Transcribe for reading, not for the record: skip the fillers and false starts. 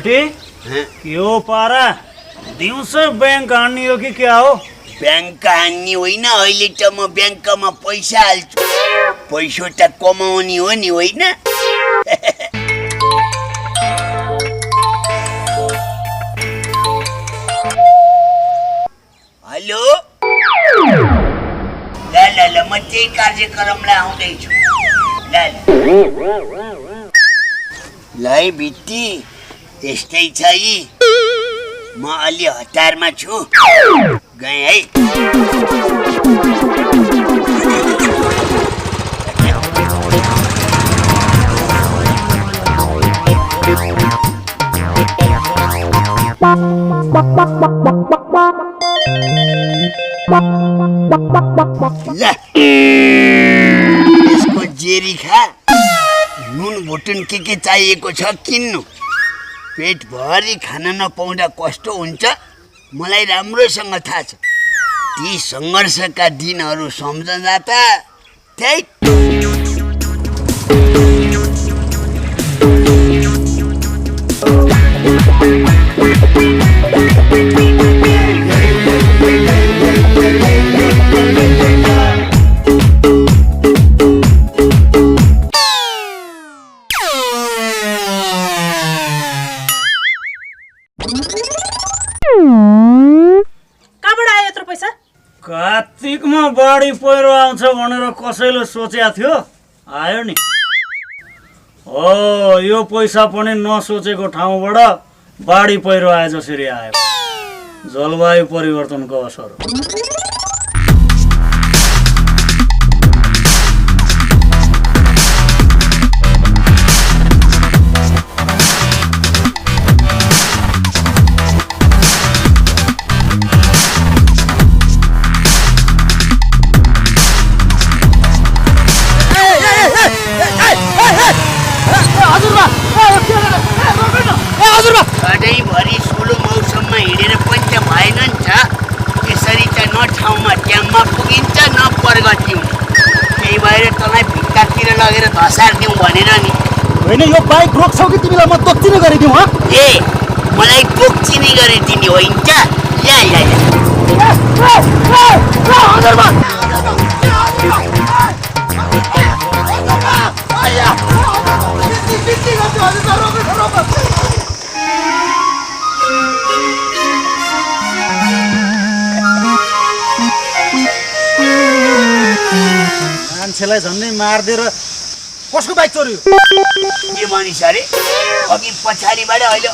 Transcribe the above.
केटी के हो पारा दिउँसो बैंक हान्ने हो कि क्या हो? बैंक हान्ने होइन, अहिले त म बैंकमा पैसा हाल्छु। पैसा त कमाउने हो नि, होइन? हेलो, ल म त्यही कार्यक्रमलाई आउँदैछु। ल है भित्ती, यस्तै छ यी। म अलि हतारमा छु, गएँ है। ल यसको जेरी खा, नुन भुटुन के चाहिएको छ किन्नु। पेटभरि खान नपाउँदा कस्तो हुन्छ मलाई राम्रोसँग थाहा छ। ती सङ्घर्षका दिनहरू सम्झँदा त त्यही कार्तिकमा बाढी पहिरो आउँछ भनेर कसैले सोचेको थियो, आयो नि। हो, यो पैसा पनि नसोचेको ठाउँबाट बाढी पहिरो आए जसरी आयो। जलवायु परिवर्तनको असर हो। सधैँभरि सोलो मौसममा हिँडेर पनि त भएन नि त। त्यसरी त न ठाउँमा ट्याममा पुगिन्छ न प्रगति हुन्छ। त्यही भएर तँलाई भित्तातिर लगेर धसारिदिउँ भनेर नि। होइन, यो बाइक रोक्छौ कि तिमीलाई म दोक्चिनी गरिदिउँ? ए, मलाई दोक्चिनी गरिदिने होइन त। मान्छेलाई झन्डै मारिदिएर कसको बाइक चोर्यो? के भनिस् अरे? अघि पछाडिबाट अहिले